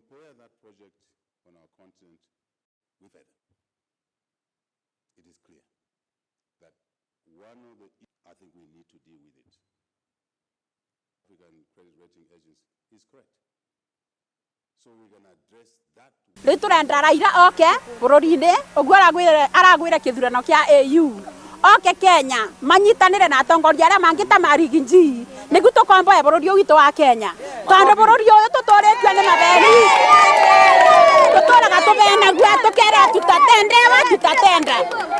Compare that project on our continent with other. It is clear that one of the, I think we need to deal with it. African Credit Rating Agency is correct. So we can address that. Rĩu tũrenda Raila oke bũrũri-inĩ ũguo aragwĩre kĩthurano kĩa AU oke Kenya manyitanĩre na atongoria arĩa mangĩ ta Marigi G nĩguo tũkomboe bũrũri ũyũ witũ wa Kenya, tondũ bũrũri ũyũ tũtũrĩtio nĩ mabeni, tũtũraga tũbenagua tũkera tutatendewa tutatenda.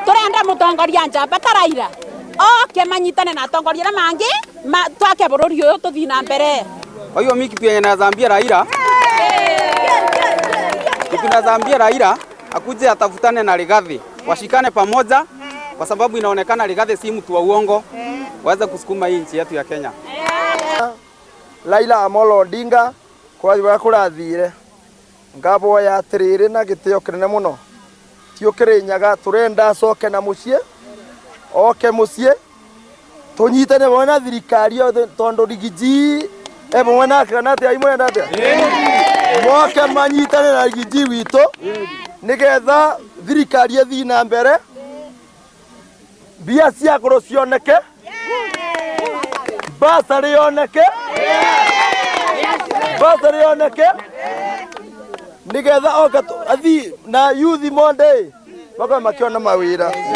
Tũrenda mũtongoria njamba ta Raila oke manyitane na atongoria arĩa mangĩ twake bũrũri ũyũ tũthiĩ na mbere. Kwa hiyo mimi kitu yenye naweza ambia Raila, kitu naweza ambia Raila akuje atafutane na Rigathi, washikane pamoja, kwa sababu inaonekana Rigathi si mtu wa uongo, waweze kusukuma hii nchi yetu ya Kenya. Raila Amolo Odinga kũrathiĩ ũrĩa kũrathire, ngaboya atĩrĩrĩ na gĩtĩo kĩnene mũno, ti ũkĩrĩnyaga, tũrenda acoke na mũciĩ, oke mũciĩ tũnyitane hamwe na thirikari yothe, tondũ Riggy G e hamwe nake, kana atĩa? Imũrenda atĩa? Moke manyitane na Riggy G witũ nĩgetha thirikari ĩthiĩ na mbere, mbia cia goro cioneke, basarĩ yoneke, basarĩ yoneke, nĩgetha oke athiĩ na youth monde makorwo makĩona mawĩra.